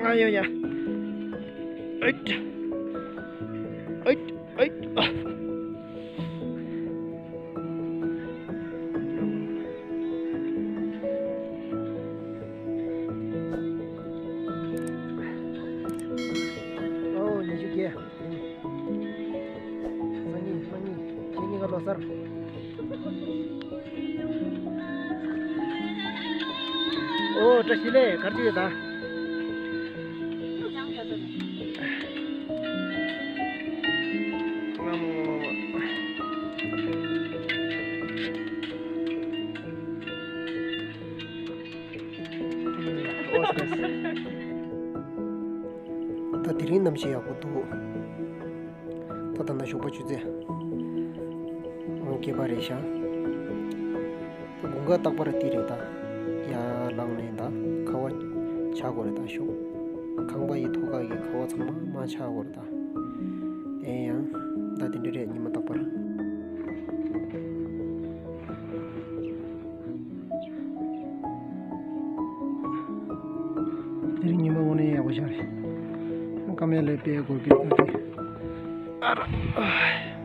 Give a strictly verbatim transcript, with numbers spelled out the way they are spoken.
ཨ་ཡོ་ཡ། ཨིད། ཨིད། ཨིད། ཨོ། ཉི་ཤུ་བརྒྱད། སང་ཉིན། སང་ཉིན། ཁྱེད་གཉིས་ཀ་ལོ་གསར། ཨོ། བཀྲ་ཤིས་བདེ་ལེགས། ག་རེ་བྱེད་ད། ཨོ། ད་དེ་རིང་གནམ་གཤིས་ཡག་པོ་འདུག། ད་ལྟ་ན་ཞོགས་པ་ཆུ་ཚོད་བརྒྱད་པ་རེད་ཤག། ད་དགུན་ཁ་རྟག་པར་འདི་རེད་ད། ཡར་ལངས་ནས་ད་ཁ་བ་ཆགས་དགོས་རེད་ད། ཞོགས་ཁང་པ་ཡི་ཐོག་ཁ་གི་ཁ་བ་ཚང་མ་མར་ཆགས་དགོས་རེད་ད། དེ་ཡང་ད་དེ་འདྲ་རེད། ཉི་མ་རྟག་པར། དེ་རིང་ཉི་མ་དངོས་གནས་ཡག་པོ་ཤར་རེད། ཀ་མེད་ལས་དཔེ་སྒོར་གྱི་ཨ་ཙི། ཨ་ར།